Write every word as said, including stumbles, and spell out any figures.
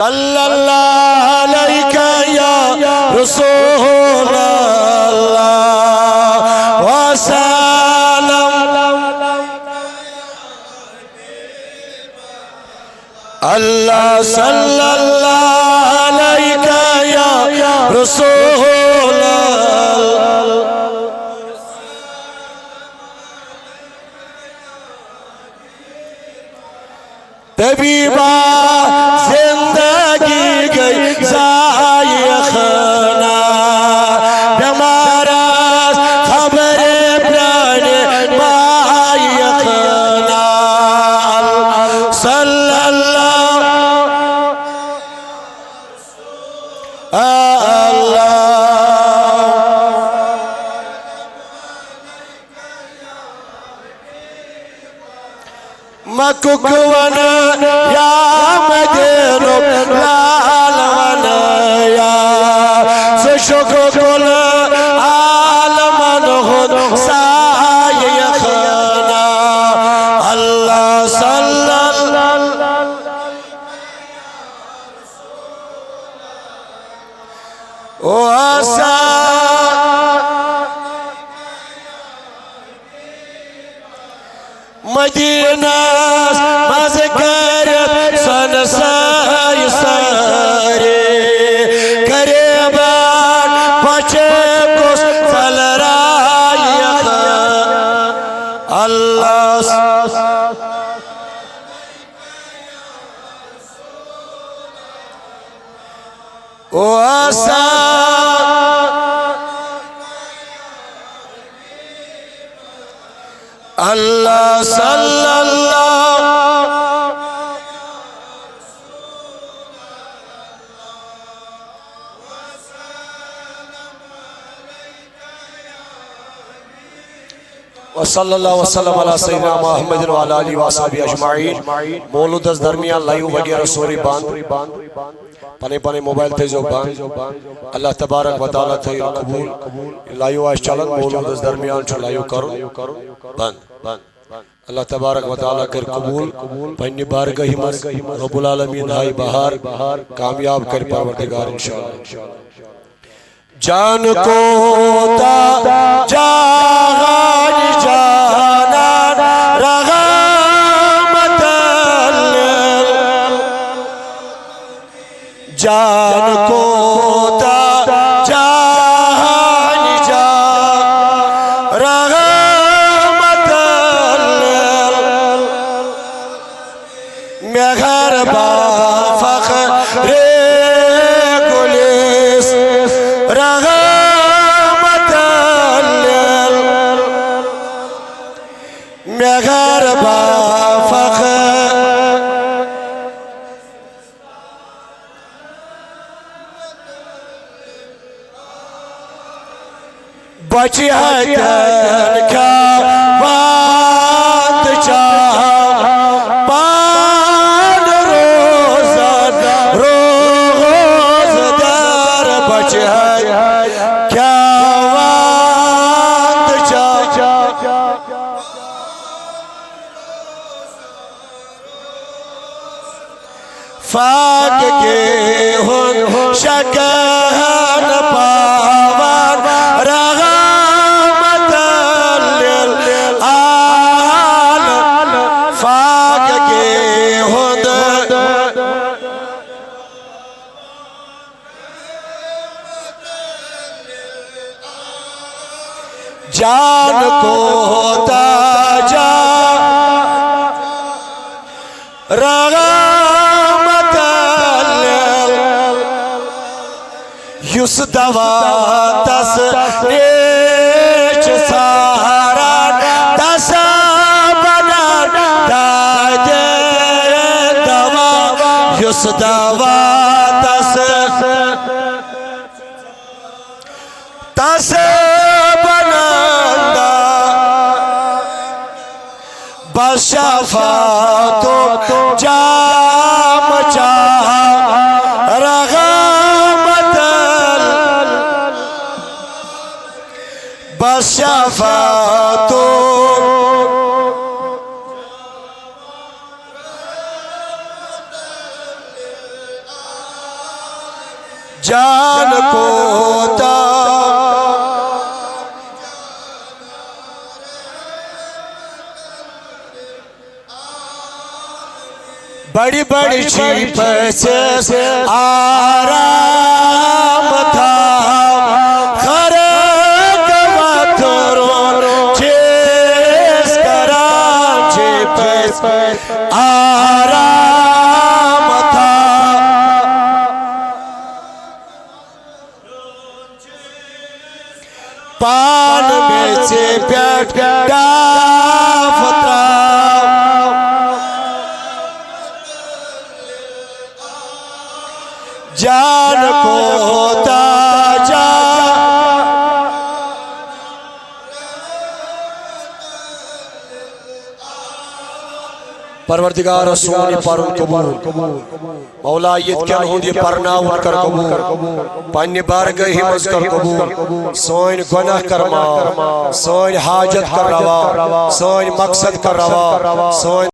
صلى الله عليك يا رسول الله وسلم. الله صلى الله عليك يا رسول الله. طبیبا زندگی گئی ضائع خانہ، بیمارس خبر پرانی مایہ خانہ. صلی اللہ، اللہ. مکُک ونہٕ یا مدینُک لال ونہٕ یا، ژٕ چھُکھ کُل عالمن ہُنٛد سایہِ خانہ. اللہ صلی اللہ وسلم. مدینس منٛز کٔرِتھ سۄنہٕ سٲے سٲری، غریبن پچے کُس ژٔلرایہِ. اللہ وسلم. اللہ صلی اللہ. وصلی اللہ وسلم علی سیدنا محمد وعلی آلہ وصحبہ اجمعین. مولودس درمیان لائیو وغیرہ سورُے بند. پنٕنۍ پنٕنۍ موبائل تھٲیزیو بند. اللہ تبارک و تعالیٰ تھٲیِن قبول. لائیو آسہِ چلان، مولودس درمیان چھُ لائیو کرُن بند. اللہ تبارک و تعالیٰ کٔرۍ قبول پننہِ بارگاہہِ منٛز. رب العالمین ہاوِ بہار، کامیاب کرِ پروردگار انشاءاللہ. جان کوتاہ جہان جانان رحمت لل. جان کوتاہ جہان جان رحمت لل. مہربان فخر گلس رحمت لل. مہربان فخر بچہِ ہتٮ۪ن کھٮ۪وان تہٕ چٮ۪وان پانہٕ روزان روزدار. بچہِ ہتٮ۪ن کھٮ۪وان تہٕ چٮ۪وان فاقگی ہُنٛد شکن پاوان رحمت للعالم. فاقگی ہُنٛد جان کوتاہ جان رحمت لل. یُس دوا تس نیچ ساران تس بنان دادے دوا. یُس دوا تس تس بنان دا بس شفاعتُک جام چا رحمت. بس شفاعتُک جان کوتاہ۔ بڑی بڑی چھی پسس آرام تھا، خرق وتھرون چیز کران چھی پس آرام تھا۔ پان میٚژِ پٮ۪ٹھ ڈاپھ ترٛاو۔ جان کوتاہ جان۔ پروردگار سون یہِ پرُن قبول۔ مولا، ییٚتہِ کٮ۪ن ہُنٛد یہِ پرناوُن کر قبول، پننہِ بارگاہہِ منٛز کر قبول، سٲنۍ گۄناہ کر معاف، سٲنۍ حاجت کر روا، سٲنۍ مقصد کر روا، سٲنۍ